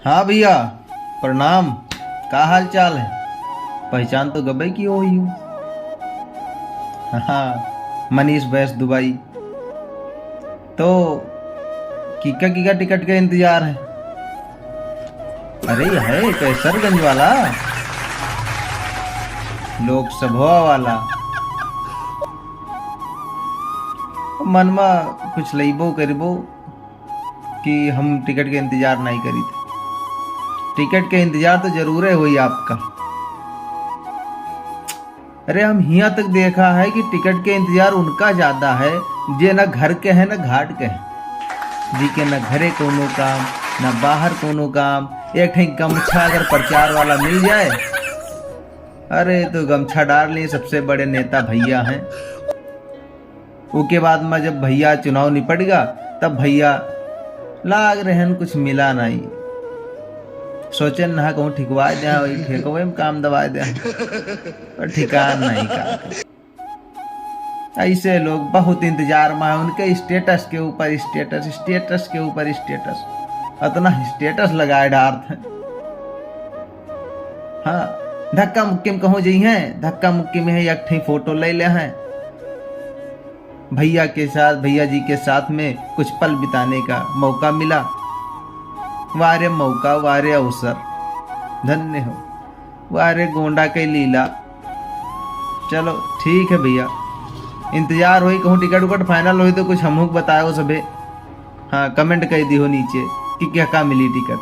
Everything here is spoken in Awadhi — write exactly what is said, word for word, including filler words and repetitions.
हाँ भइया, प्रणाम। का हाल चाल है? पहचान तो गबे की होई हो। हाँ, मनीष बैस दुबई। तो किका किका टिकट के इंतजार है? अरे, है कैसरगंज वाला, लोकसभा वाला। मन मा कुछ लइबो करिबो कि हम टिकट के इंतजार नहीं करी थे। टिकट के इंतजार तो जरूरे होई आपका। अरे, हम हियां तक देखा है कि टिकट के इंतजार उनका ज्यादा है, जे न घर के है, न घाट के है, जी के न घरे कोनो काम, न बाहर कोनो काम। एक ठे गमछा अगर प्रचार वाला मिल जाए, अरे, तो गमछा डार लिए, सबसे बड़े नेता भइया हैं। ओके बाद में जब भइया चुनाव निपट गा, तब भइया लाग रहन कुछ मिला नहीं। सोचन ना कहूँ ठिकवा दे, वही ठेकवे में काम दबा दे, पर ठिकान नहीं का। ऐसे लोग बहुत इंतजार में हैं, उनके स्टेटस के ऊपर स्टेटस, स्टेटस के ऊपर स्टेटस, अतना स्टेटस लगाए डारत हैं। हाँ, धक्का मुक्की में कहूँ जइहैं, धक्का मुक्की में है, एक ठे फोटो ले ले हैं। भइया के साथ, भइया जी के साथ में कुछ पल बिताने का मौका मिला। वाह रे मौका, वाह रे अवसर, धन्य हो। वाह रे गोंडा के लीला। चलो ठीक है भइया, इंतजार होई, कहूँ टिकट उकट फाइनल होई तो कुछ हमहू के बतायो सभे। हाँ, कमेंट कर दिहो नीचे कि क्या का मिली टिकट।